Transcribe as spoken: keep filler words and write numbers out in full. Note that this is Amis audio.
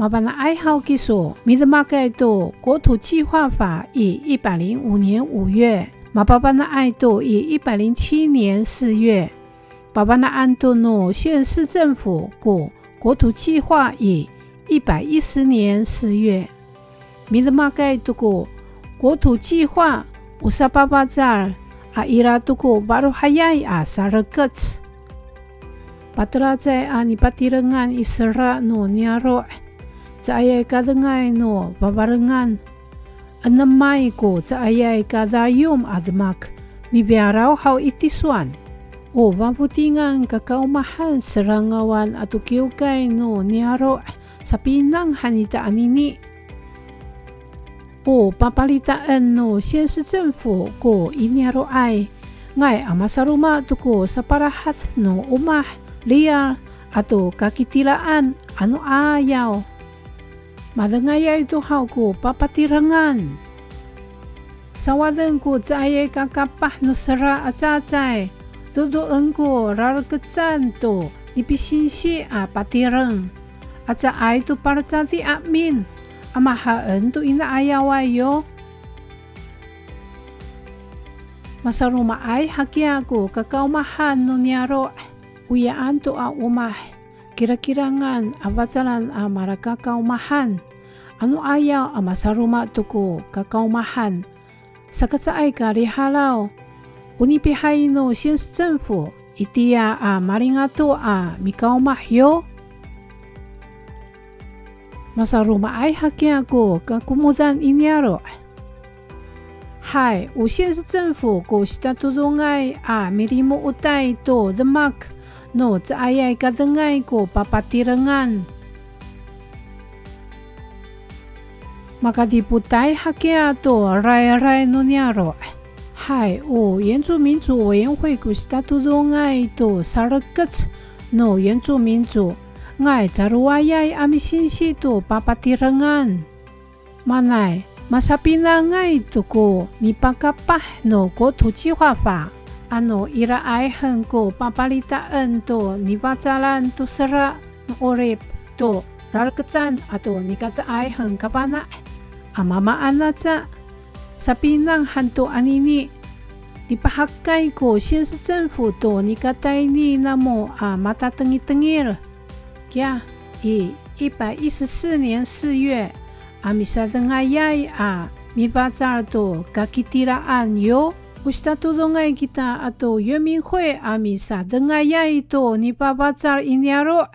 Mafana'ay haw kiso, midemakay to 国土计划法 i 一百零五年五月, mapafana'ay to i 一百零七年四月. Pafana'an to no 县市政府 ko 国土计划 i 一百一十年四月. Midemakay to ko 国土计划 o sapafacal a ira to ko faelohay a sarekec. Pateracay a nipatirengan i sera no niyaro', caayay kadengay no fafarengan. Enemay ko caayay kadayom a demak, mifiyaraw haw i tisowan. O fafotingan kakaomahan serangawan ato kiwkay no niyaro', sapinang han ita anini. O papalitaen no 县市政府 ko i niyaro'ay, nga'ay a masaloma' to ko sapalahad no omah, liyal ato kakitiraan ano 'ayaw. Madengayay to haw ko papatirengan. Sawaden ko caayay kakapah no sera a cacay, doedoen ko rarakecan to nipisinsi a patireng. A caay to palecadi amin, a mahaen to i na'ayaway yo. Masaloma'ay hakiya ko kakaomahan no niyaro', oyaan to a omah, kirakirangan a facalan a malakakaomahan, ano 'ayaw a masaloma' to ko kakaomahan. Saka caay ka lihalaw, o nipihay no 县市政府 itiya a malingato a mikaomah yo. Masaloma'ay hakiya ko kakomodan i niyaro'. Hay, o 县市政府 ko sitatodongay a milimo'otay to demak no caayay kadengay ko papatirengan. Makadipotay hakiya to rayray no niyaro'. Hay, o 原住民族委员会 ko sitatodongay to sarekec no 原住民族, nga'ay calowayay a misinsi to papatirengan. Manay, masapinangay to ko nipakapah no 国土计划法, ano iraay hen ko papalitaen to nifacalan to sera no 'orip to rarakecan ato nikacaay hen kafana' a mamaan aca. Sapinang han to anini, lipahakay ko 县市政府 to nikatayni namo a matatengitengil. Kiya, i 一百一十四年四月 a misadengayay a mifacal to kakitiraan yo, o sitatodongay kita ato 原民会 a misadengayay to nipafacal i niyaro'.